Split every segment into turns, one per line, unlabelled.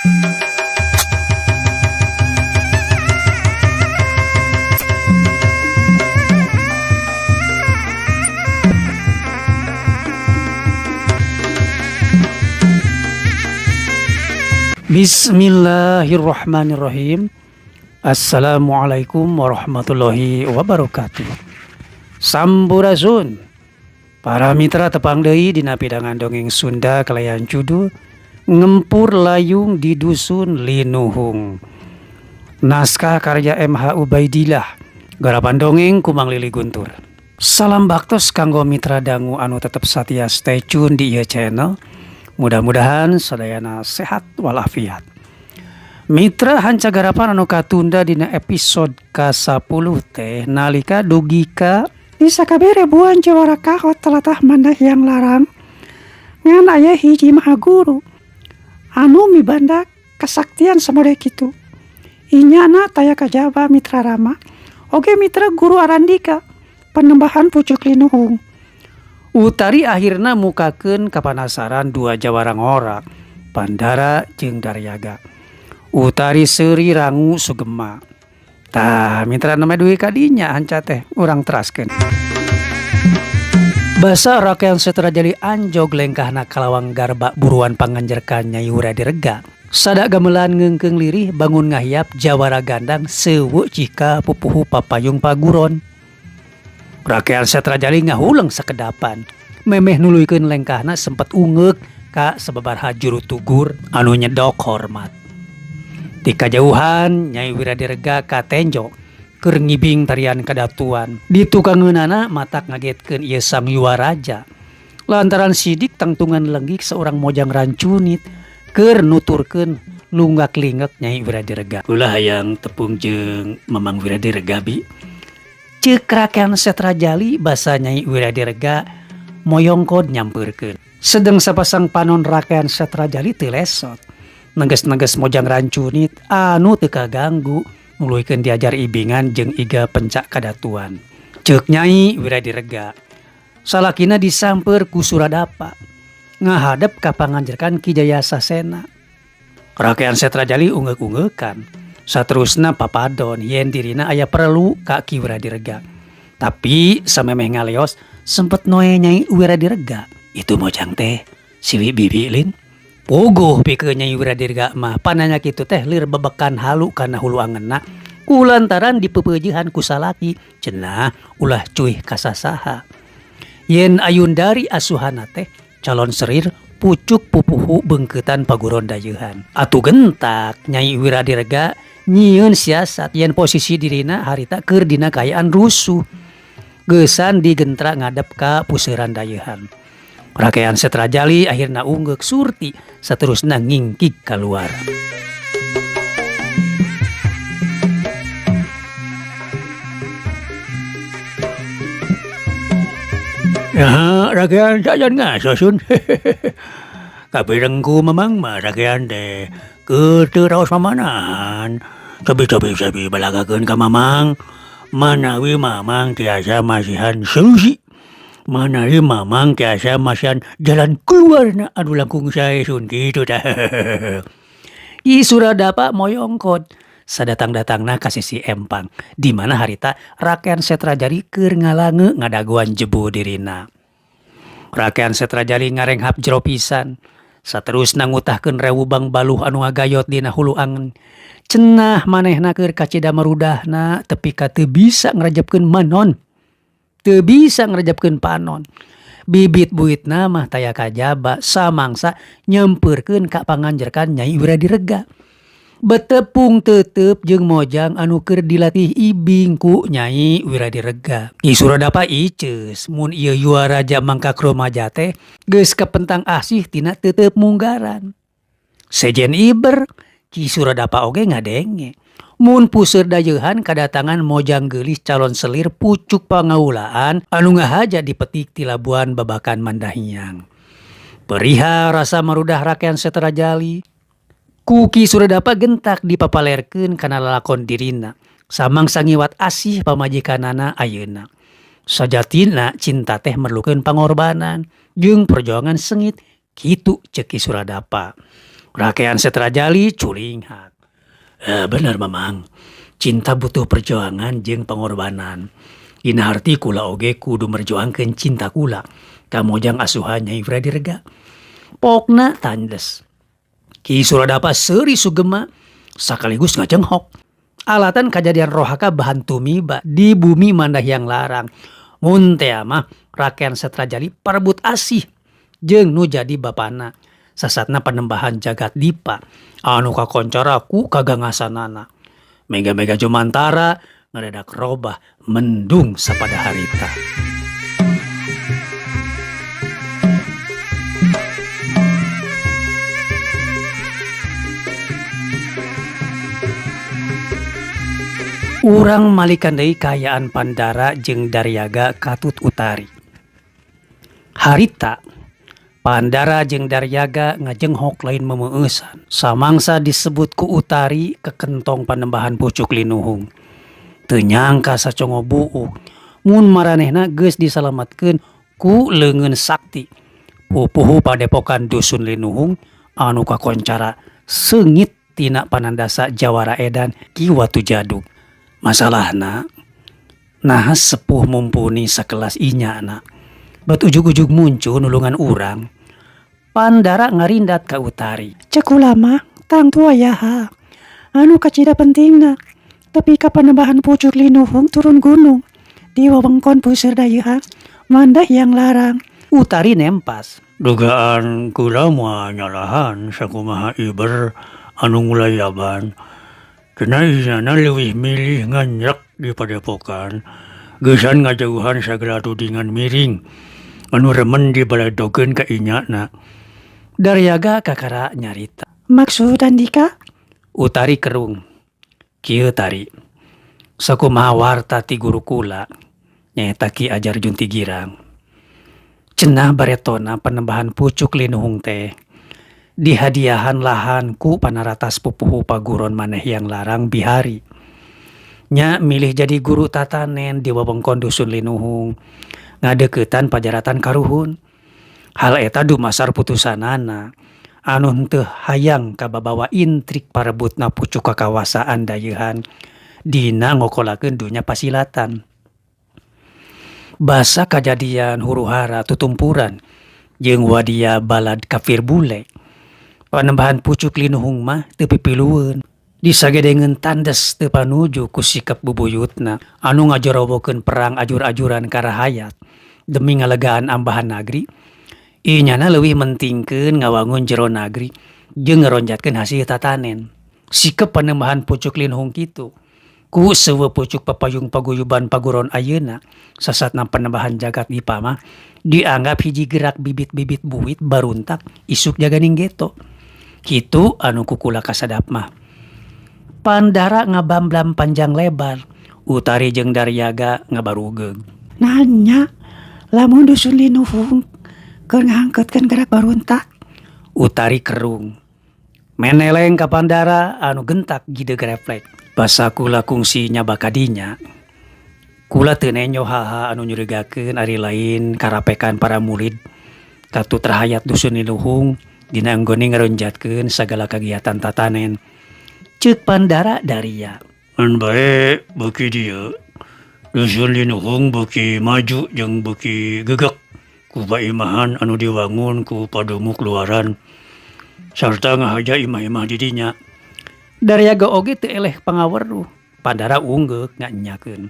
Bismillahirrahmanirrahim. Assalamualaikum warahmatullahi wabarakatuh. Sampurasun. Para mitra, tepang deui dina pidangan dongeng Sunda kalayan judul Ngempur Layung di Dusun Linuhung. Naskah karya MH Ubaidillah. Garapan dongeng ku Mang Lili Guntur. Salam baktos kanggo mitra dangu anu tetep satia stay tune di ieu channel. Mudah-mudahan sadayana sehat walafiat. Mitra, hanca garapan anu katunda dina episode ka-10 teh nalika dugi ka
Di sakabeh ribuan jawara kahot telatah Mandahyang Larang, ngan aya hiji mahaguru anu mibanda kasaktian samodeh kitu. Inyana taya kajaba mitra Rama oge mitra Guru Arandika, Panembahan Pucuk Linuhung.
Utari akhirna mukakeun kapanasaran dua jawara ngora, Pandara jeung Daryaga. Utari seuri rangu sugema. Tah, mitra, namanya dugi kadinya hanca teh urang teraskeun. Basa Rakean Setrajali anjog lengkahna kalawang garba buruan panganjerkan Nyai Wiradirega. Sada gamelan ngeungkeung lirih bangun ngahiap jawara gandang seweu cika pupuhu papayung paguron. Rakean Setrajali ngahuleng sakedapan. Memeh nuluykeun lengkahna sempet ungeuk ka sababaraha juru tugur anu nyedok hormat. Di kajauhan Nyai Wiradirega katenjo keur ngibing tarian kadatuan. Di tukangeunana matak ngagetkeun ieu sang yuwaraja. Lantaran sidik tangtungan lenggik seorang mojang rancunit keur nuturkeun lunggak lingek Nyai Wiradirega. "Ulah hayang tepung jeung Mamang Wiradirega, Bi?" Ceuk Rakean Setrajali, basa Nyai Wiradirega moyongkod nyampeurkeun. Sedeng sapasang panon Rakean Setrajali teu lesot. Neges-neges mojang rancunit anu teu kaganggu nuluykeun diajar ibingan jeung iga pencak kadatuan. Ceuk Nyai Wiradirega. Salakina disamper ku Suradapa ngahadep ka panganjerkan Ki Jaya Sasena. Rakean Setrajali ungeuk-ungeukan. Saterusna papadon yen dirina aya perlu ka Ki Wiradirega. Tapi samemeh ngaleos sempet noe Nyai Wiradirega. "Itu mojang teh siwi bibi lin?" Puguh pikeun Nyai Wiradirega mah pananya kitu teh lir bebekan halu kana hulu angenna kulantaran dipepeujehan ku salaki, cenah ulah cuih ka sasaha. Yen Ayundari asuhana teh calon serir pucuk pupuhu beungkeutan paguron dayeuhan. Atuh gentak Nyai Wiradirega nyieun siasat yen posisi dirina harita keur dina kaayaan rusuh. Geusan digentra ngadep ka puseuran dayeuhan. Rakean Setrajali akhirna ungeuk surti saterusna ngingkig kaluar.
Ya, rakean sajan ngaso sun. Kapireng ku Mamang mah rakean teh keur teu raos mamanahan. Cobi-cobi sabi balagakeun ka Mamang. Manawi Mamang tiasa masihan solusi. Manawi Mamang tiasa masihan jalan keluarna anu langkung sae sun, kitu tah.
Ki Suradapa moyongkod sadatang-datangna ka sisi empang di mana harita Rakean Setrajali keur ngalange ngadagoan jebu dirina. Rakean Setrajali ngarenghap jero pisan. Saterusna ngutahkeun rewubang baluh anu ngagayot dina hulu angen. Cenah manehna keur kacida marudahna tepi ka teu bisa ngrejepkeun manon. Teu bisa ngrejepkeun panon. Bibit buitna mah taya kajaba samangsa nyampeurkeun ka panganjerkan Nyai Wiradirega. Betepung tetep jeung mojang anu keur dilatih ibing ku Nyai Wiradirega. Ki Suradapa iceus mun ieu yuwaraja mangkak rumaja teh geus kapentang asih tina tetep munggaran. Sejen iber, Ki Suradapa oge ngadenge. Mun puseur dayeuhan kadatangan mojang geulis calon selir pucuk pangaulaan anu ngahaja dipetik ti Labuan Babakan Mandahyang. Periha rasa marudah Rakean Setrajali. Ku Ki Suradapa gentak dipapalerkeun kana lalakon dirina. Samangsa ngiwat asih pamajikanana ayeuna. Sajatina cinta teh merlukeun pangorbanan jeung perjuangan sengit, kitu ceuk Ki Suradapa. Rakean Setrajali culinghak. Bener Mamang, cinta butuh perjuangan jeung pengorbanan. Dina harti kula oge kudu merjuangkeun cinta kula ka mojang asuhan Nyai Wiradirga. Pokna tandes. Ki Suradapa seuri sugema sakaligus ngajenghok. Alatan kajadian rohaka bahan tumiba di bumi Mandahyang Larang. Mun tea mah Rakean Setrajali parebut asih jeung nu jadi bapana. Sasatna panembahan jagat dipa anu kakoncara ku kagangasanana. Mega-mega jumantara ngaredak robah mendung sapada harita. Urang malikan deui kaayaan Pandara jeung Daryaga katut Utari. Harita Pandara jeung Daryaga ngajenghok lain memeueusan. Samangsa disebut ku Utari kekentong panembahan pucuk linuhung. Teu nyangka sacongo buuk mun maranehna geus disalametkeun ku leungeun sakti. Pupuhu padepokan dusun linuhung anu kakoncara seungit tina panandasa jawara edan Ki Watu Jadug. Masalahna naha sepuh mumpuni sakelas inyana. Bat ujug-ujug muncul nulungan urang. Pandara ngarindat ka Utari.
Cek ulama tangtu aya anu kacida pentingna. Tapi ka panembahan pucuk linuhung turun gunung di wewengkon puseur dayeuhan Mandahyang Larang.
Utari nempas.
Dugaan kula moal nyalahan sakumaha iber anu ngulayaban. Cenah inyana leuwih milih nganjrek di padepokan. Geusan ngajauhan sagala tudingan miring anu remen dibaladokeun ka inyana.
Daryaga kakara nyarita.
Maksud Andika?
Utari kerung. Kieu tari. Sakumaha warta ti guru kula nyaeta Ki Ajar Junti Girang. Cenah baretona panembahan pucuk linuhung teh dihadiahan lahan ku panaratas pupuhu paguron Mandahyang Larang bihari. Nya milih jadi guru tatanen di wewengkon dusun linuhung ngadeuketan pajaratan karuhun. Hal eta dumasar putusanana anu henteu hayang kababawa intrik parebutna pucuk kakawasaan dayeuhan dina ngokolakeun dunya pasilatan. Basa kajadian huru-hara tutumpuran jeung wadia balad kafir bule. Panembahan pucuk linuhung mah teu pipilueun. Disagedengeun tandes teu panuju ku sikap bubuyutna anu ngajorowokeun perang ajur-ajuran ka rahayat demi ngalegaan ambahan nagri. Inyana leuwih mentingkeun ngawangun jero nagri jeung ngeronjatkeun hasil tatanen. Sikap panembahan pucuk linuhung kitu ku seueuh pucuk papayung paguyuban paguron ayeuna sasatna panembahan jagat dipa mah dianggap hiji gerak bibit-bibit buit baruntak isuk jaganing geto. Kitu anu kukula kasadap mah. Pandara ngabamblam panjang lebar, Utari jeung Daryaga ngabarugeug.
Nanya lamun dusun linuhung keur ngahangkeutkeun gerak baruntak.
Utari kerung. Meneleng ka Pandara anu gentak gideg refleks. Basa kula kungsi nyaba kadinya. Kula teu nenyo haha anu nyurigakeun ari lain karapekan para murid katut rahayat dusun linuhung dina anggone ngaronjatkeun sagala kagiatan tatanen. Ceuk Pandara daria.
Ngan bae beuki dieu dusun linuhung beuki maju jeung beuki gegek ku paimahan anu diwangun ku padumuk luaran sarta ngahaja imah-imah di dinya.
Daryaga oge teu eleh pangaweruh. Pandara unggeuk nganyakeun.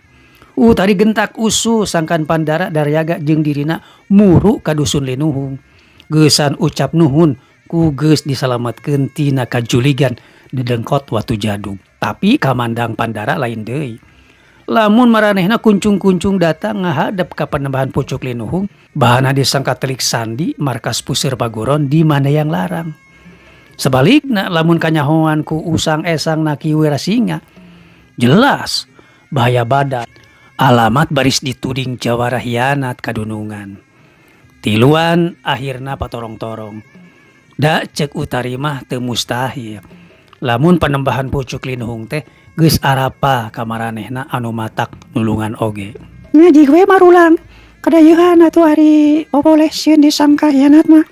Tadi gentak usuh sangkan Pandara Daryaga jeung dirina muru ka dusun linuhung. Geusan ucap nuhun ku geus disalametkeun tina kajuligan dedengkot Watu Jadug. Tapi kamandang Pandara lain deui. Lamun maranehna kuncung-kuncung datang ngahadep ka panembahan pucuk linuhung, bahana disangka telik sandi markas puseur paguron di Mandahyang Larang. Sebalikna lamun kanyahoan ku usang esang na Ki Wirasinga, jelas bahaya badan. Alamat baris dituding jawara hianat kadunungan. Tiluan akhirna patorong-torong. Da cek Utari mah teu mustahil. Lamun panembahan pucuk linuhung teh geus arapa ka maranehna anu matak nulungan oge.
Nya jig we marulang kadayeuhan atuh ari boboleh sieun disangka hianat mah.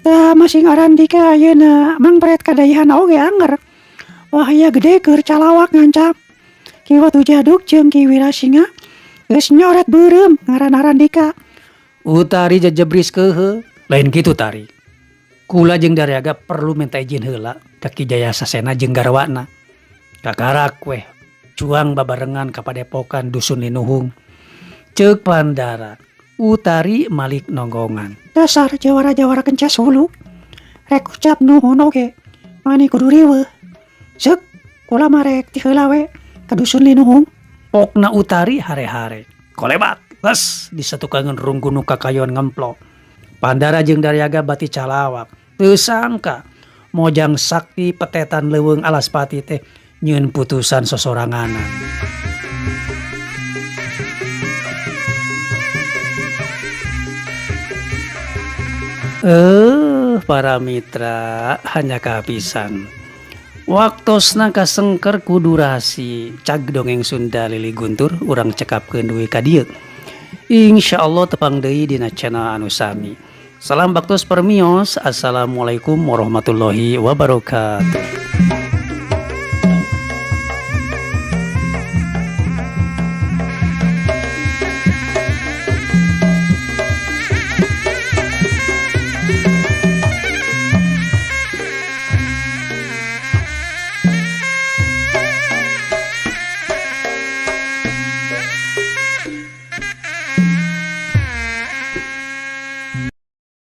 Tah masing Arandika ayeuna mangpret kadayahan oge anger. Wahya gede keur calawak ngancam. Ki Watu Jadug jeung Ki Wirasinga geus nyoret beureum ngaran Arandika.
Utari jejebris kehe. Lain kitu Tari. Kula jeung Daryaga perlu minta izin heula ka Ki Jaya Sasena jeung garwana. Kakarak weh cuang babarengan ka padepokan dusun Linuhung. Ceuk Pandara. Utari malik nonggongan.
Dasar jawara-jawara kencas hulu. Rek ucap nuhun oge. Mani kudu riweuh. Zeuk, kula mah rek ti heula we ka dusun Linuhung.
Pokna Utari hare-hare. Kolebat, les disatukangan runggu nu kakayon ngemplok. Pandara jeung Daryaga bati calawak. Teu sangka mojang sakti petetan leuweung Alaspati teh nyieun putusan sosoranganan. Para mitra hanya kehabisan. Waktosna kasengker ku durasi cag dongeng Sunda Lili Guntur urang cekapkeun dugi ka dieu. Insyaallah tepang deui dina channel anu sami. Salam baktos permios. Assalamualaikum warahmatullahi wabarakatuh.